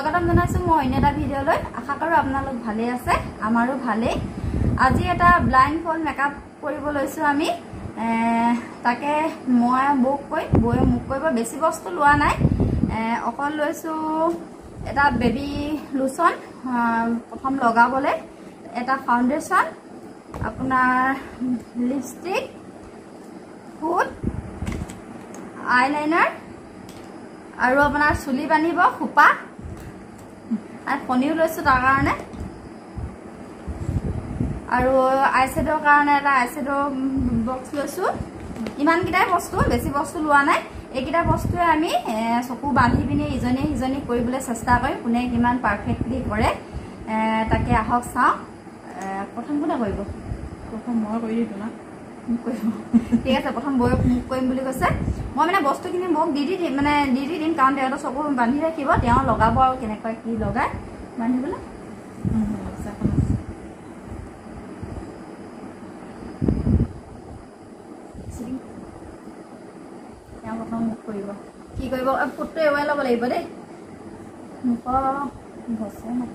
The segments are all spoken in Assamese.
স্বাগতম জনাইছো মই অন্য এটা ভিডিঅ'লৈ। আশা কৰোঁ আপোনালোক ভালে আছে, আমাৰো ভালেই। আজি এটা ব্লাইণ্ড ফল মেকআপ কৰিব লৈছোঁ আমি। তাকে মই বৌক কৰিম, বৌয়ে মোক কৰিব। বেছি বস্তু লোৱা নাই, অকল লৈছোঁ এটা বেবী লোচন প্ৰথম লগাবলৈ, এটা ফাউণ্ডেশ্যন, আপোনাৰ লিপষ্টিক, ফুট, আইলাইনাৰ আৰু আপোনাৰ চুলি বান্ধিব খোপা আৰু ফণিও লৈছোঁ তাৰ কাৰণে, আৰু আইশ্বেডৰ কাৰণে এটা আইশ্বেডৰ বক্স লৈছোঁ। ইমানকেইটাই বস্তু, বেছি বস্তু লোৱা নাই। এইকেইটা বস্তুৱে আমি চকু বান্ধি পিনি ইজনীয়ে সিজনীক কৰিবলৈ চেষ্টা কৰিম, কোনে কিমান পাৰফেক্টলি কৰে তাকে আহক চাওঁ। প্ৰথম কোনে কৰিব? প্ৰথম মই কৰি দিওঁ, তোমাক মোক কৰিব। ঠিক আছে, প্ৰথম বৌক মোক কৰিম বুলি কৈছে। মই মানে বস্তুখিনি বৌক দি দি দিম, মানে দি দি দিম, কাৰণ তেওঁতো চকু বান্ধি ৰাখিব, তেওঁ লগাব আৰু কেনেকুৱা কি লগায় বান্ধিবলৈ। তেওঁ প্ৰথম মোক কৰিব, কি কৰিব? ফুটটো এৰুৱাই ল'ব লাগিব দেই, মুখৰ ঘছে নাই।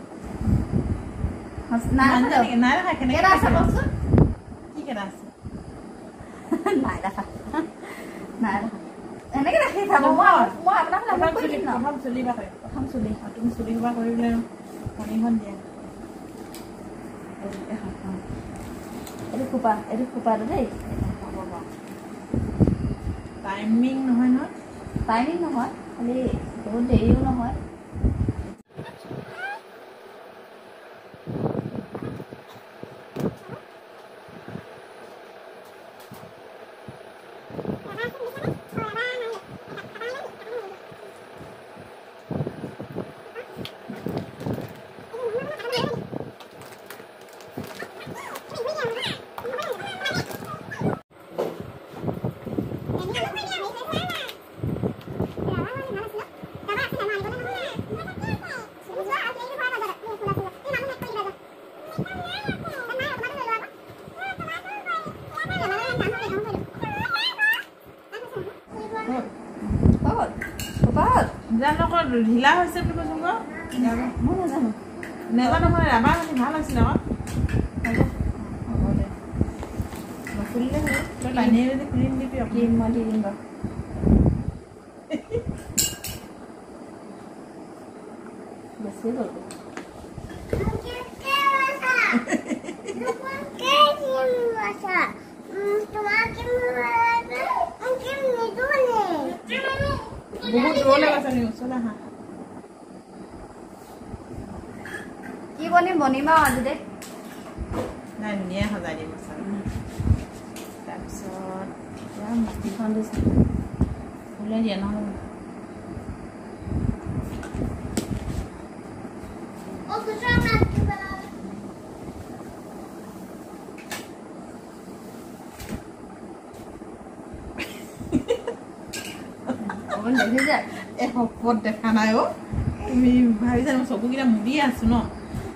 কেইটা আছে কওকচোন? কি কেইটা আছে? নাই দেখা, নাই দেখা। এনেকে ৰাখি থাকো মই, মই আপোনাক কৰি দিম ন। প্ৰথম চুলি বা কৰিম, প্ৰথম চুলি। তুমি চুলি সোপা কৰি পেলাই ফণিখন দিয়া। এইটো খোপা, এইটো খোপাটো দেই। টাইমিং নহয় নহয়, টাইমিং নহয়, খালি বহুত দেৰিও নহয়। জানো আকৌ ঢিলা হৈছে বুলি কৈছো মই, নাজানো নাজানো মই। ৰাবাৰ ভাল হৈছিলে আকৌ নুখুলিলে হ'ব, তই বান্ধিয়ে যদি খুলি নিদিবি। ক্ৰীম মই দি দিম বাৰু, বেছি গ'ল। বহুত দূৰলৈ গৈছা তুমি, ওচৰলৈ আহা। কি বনিম বনিম আৰু আজি দেই। নাই, ধুনীয়া সজাই দিম তাৰপিছত এতিয়া মাটিখন দিছোঁ ওলাই দিয়া নহয়। শপত দেখা নাই অ', তুমি ভাবিছা মই চকুকেইটা মুদি আছো ন?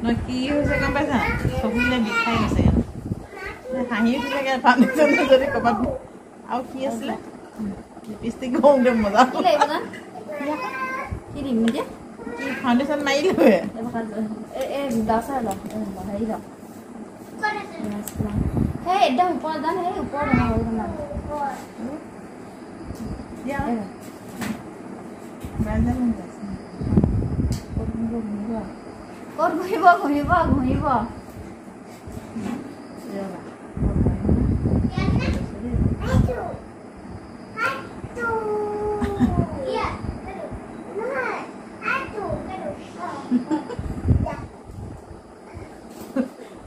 নহয়, কি হৈছে গম পাইছা? চকুকেইটা বিষাই গৈছে, হাঁহি উঠিছে। ফাউণ্ডেশ্যন যদি ক'ৰবাত আৰু কি আছিলে, লিপষ্টিক কৰোঁতে মজা। কি দিম এতিয়া? কি ফাউণ্ডেশ্যন মাৰিলোৱে। সেই একদম ওপৰত যাম, সেই ওপৰত ক'ত ঘূৰিব? ঘূৰিব ঘূৰিব।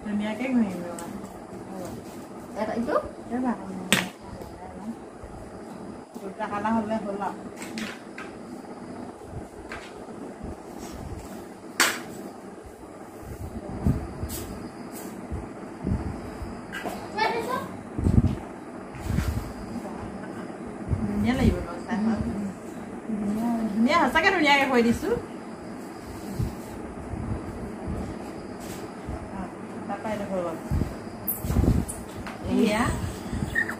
ধুনীয়াকে ঘূৰিব। এইটো দুটা কালাৰ হ'লে হ'ল আৰু। ধুনীয়া লাগিব ধুনীয়া, সঁচাকে ধুনীয়াকে কৈ দিছো। তাৰপৰা এইটো হৈ গ'ল। এয়া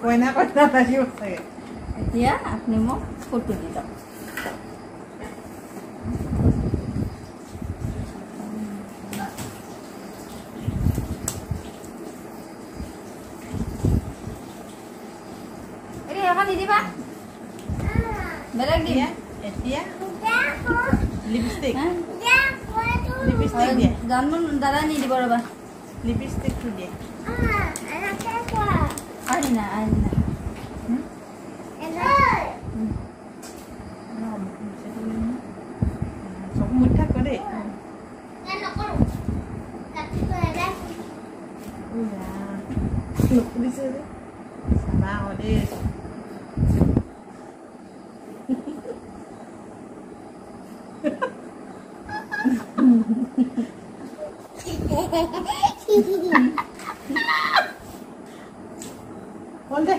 কইনা কইনা লাগিব চাগে। এতিয়া আপুনি মোক ফটো দি যাওক। এখন নিদিবা, বেলেগ দিম। এতিয়া লিপষ্টিক, লিপষ্টিক দিয়ে। জানমন দাদা নিদিব, ৰ'বা। লিপষ্টিকটো দিয়ে। আইনা, আইনা। চকু মুদি থাক দেই। নুখুলিছে যে, চাবা আকৌ দেই। হ'ল দে।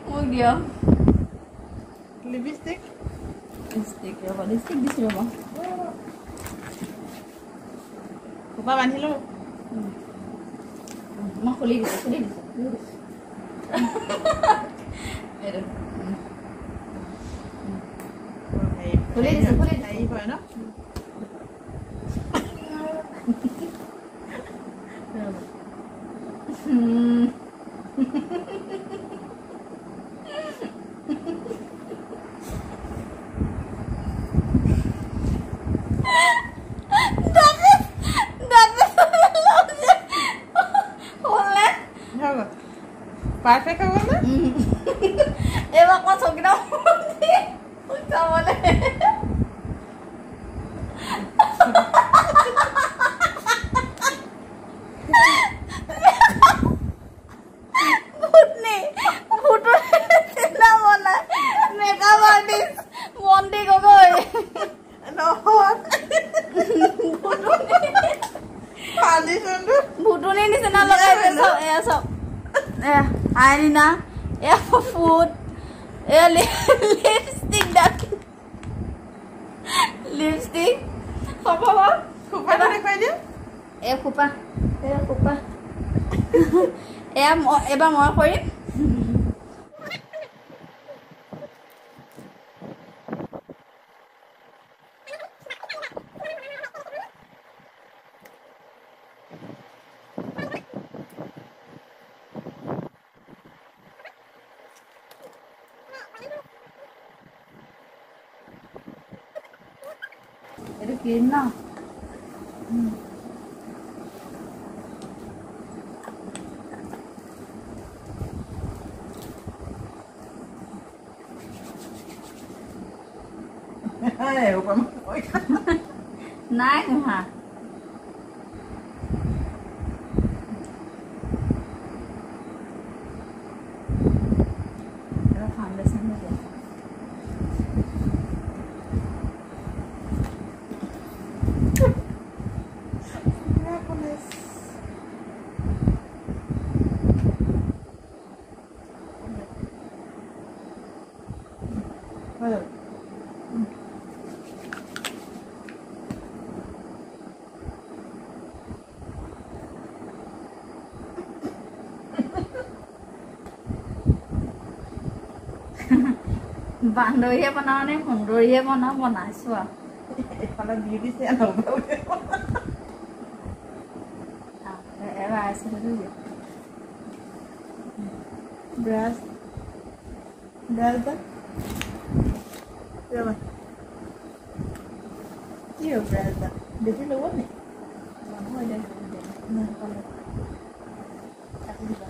মোক দিয়ক। লিপষ্টিক, লিপষ্টিক, ৰ'ব, লিপষ্টিক দিছোঁ, ৰ'ব। খোপা বান্ধি লওঁ। মই খুলি দিছোঁ, খুলি দিছোঁ, খুলি দিছোঁ। এইটো খুলি দিছোঁ, খুলি দিছোঁ। হেৰি হয় ন? পাৰফেক্ট হৈ গ'ল নে? এইবাৰ অকণমান চকীটা চাবলৈ। ভূতনি, ভূতৰ নিচিনা বনাই মেকআপ আৰ্টিষ্ট বন্তি গগৈ। নহয়, ফাউণ্ডেশ্যনটো ভুটুনিৰ নিচিনা লগাইছে। চাওক, এয়া চাওক, এয়া আইলিনা, এয়া ফুট, এয়া লিপষ্টিক, ডাক লিপষ্টিক হ'ব। খোপাটো দেখুৱাই দিয়া। এয়া খোপা, এয়া খোপা, এয়া মই এবাৰ মই কৰিম। এইটো ক্ৰীম ন? নাই ঘঁহা। ফাউণ্ডেশ্যন দিয়া। হৈ যাব। বান্দৰীয়ে বনাওঁ নে সুন্দৰীয়ে বনাওঁ, বনাইছো আৰু। এইফালে বিউটিচিয়ান হ'ব। এবাৰ আইচটো দিয়া। ব্ৰাছ, ব্ৰাছডাল ৰ'বা। কি হ'ব ব্ৰাছডাল বেছি ল'ব নি? নহয় দে। কাটি দিবা।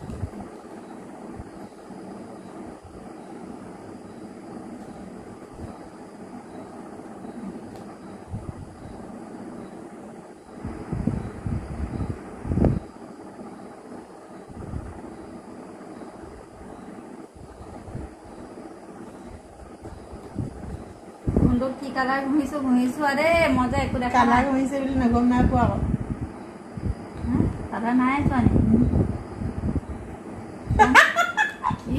কোনটো কি কালাৰ ঘঁহিছো, ঘঁহিছো। আৰে মই যে একো দেখা কালাৰ নাই। ঘঁহিছে বুলি গম নাই পোৱা আকৌ। কালাৰ নাই চোৱা নি? কি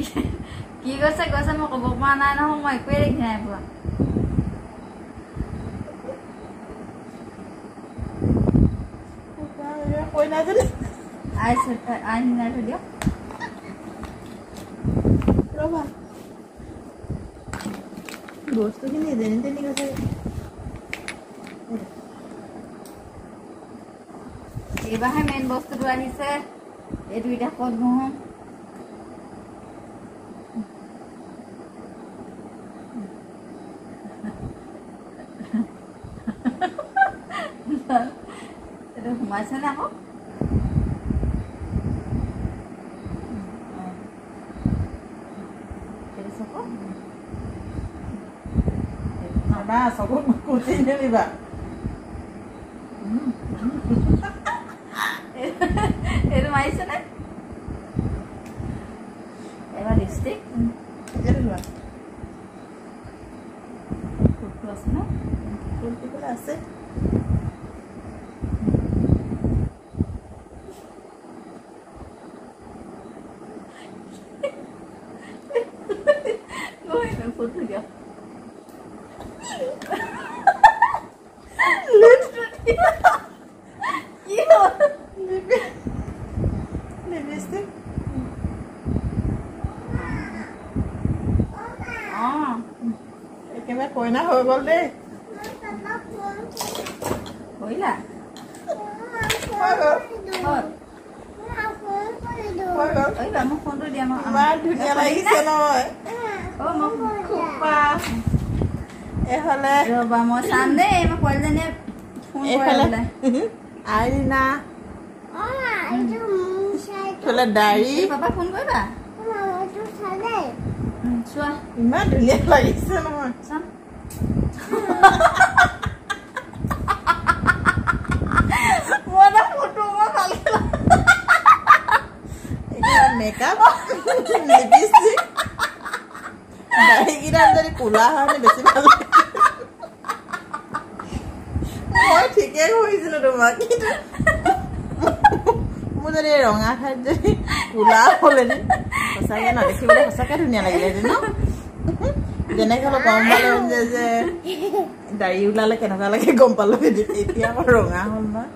কি কৈছে কৈছে, মই ক'ব পৰা নাই নহয়, মই একোৱেই দেখি নাই পোৱা। কইনাজনী। আই আইনাটো দিয়ক। ৰ'বা, বস্তুখিনি যেনি তেনি গৈছে। এইবাৰহে মেইন বস্তুটো আহিছে। এইটো এতিয়া ক'ত ঘঁহো? এইটো সোমাইছেনে আকৌ? চকু কুটি নিদিবা। এইটো মাৰিছেনে? এবাৰ লিপষ্টিক ফুটটো আছে ন? ফুলটো আছে। ফুটটো দিয়ক। কি হ'ল? লিপষ্টিক। একেবাৰে কইনা হৈ গ'ল দেই। কৰিলা? মোক ফোনটো দিয়া। ইমান ধুনীয়া লাগিছে নহয়। এইফালে ৰ'বা, মই চাম দেই। মই পোৱালীজনীয়ে ফোন এইফালে আইনা, এইফালে দাড়ি। পাপা ফোন কৰিবা। চোৱা, ইমান ধুনীয়া লাগিছে নহয়। চাম। মেকআপ, লিপষ্টিক, দাড়িকেইডাল যদি কোলা হয় বেছি ভাল লাগে। মই ঠিকেই কৈছিলো তোমাক, কিন্তু মোৰ যদি ৰঙা ঠাইত যদি কোলা হ'লেহেঁতেন সঁচাকে ন দেখিবলৈ সঁচাকে ধুনীয়া লাগিলেহেঁতেন ন। যেনেকে হ'লেও গম পালো যে দাড়ি ওলালে কেনেকুৱা লাগে গম পালো। এতিয়া আকৌ ৰঙা হ'ল নহয়।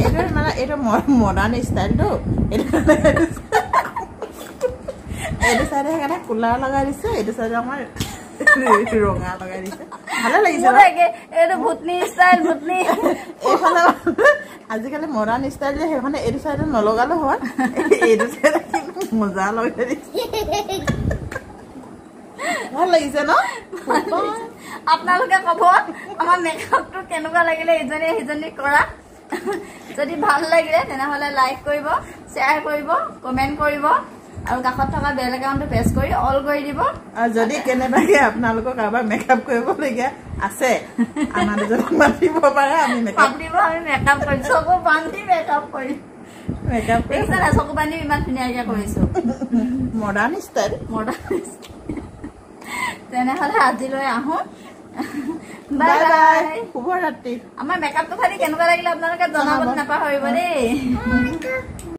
এইটো মানে এইটো মডাৰ্ণ ষ্টাইলটো, এইটো চাইডে সেইকাৰণে কোলা লগাই দিছে, এইটো চাইডে আমাৰ ৰঙা লগাই দিছে। ভালে লাগিছে। এইফালে আজিকালি মডাৰ্ণ ষ্টাইল যে, সেইখনে এইটো চাইডে নলগালো হয়, এইটো চাইডে কিন্তু মজা লগাই দিছে। ভাল লাগিছে ন? আপোনালোকে ক'ব আমাৰ মেকআপটো কেনেকুৱা লাগিলে, ইজনীয়ে সিজনী কৰা। যদি ভাল লাগিলে তেনেহ'লে লাইক কৰিব, শ্বেয়াৰ কৰিব, কমেণ্ট কৰিব আৰু কাষত থকা বেল আইকনটো প্ৰেছ কৰি অল কৰি দিব। আৰু যদি কেনেবাকে আপোনালোকৰ কাৰোবাৰ মেকআপ কৰিবলগীয়া আছে, আমাৰ দুজনক মাতিব পাৰে। আমি মেকআপ মাতিব, আমি মেকআপ কৰিম। চকু বান্ধি মেকআপ কৰিম। মেকআপ দেখিছা নাই, চকু বান্ধি ইমান ধুনীয়াকে কৰিছো। Modern style. Modern. তেনেহ'লে আজিলৈ আহোঁ। বাই বাই, শুভৰাত্ৰি। আমাৰ মেকআপটো খালি কেনেকুৱা লাগিলে আপোনালোকে জনাবলৈ নাপাহৰিব দেই।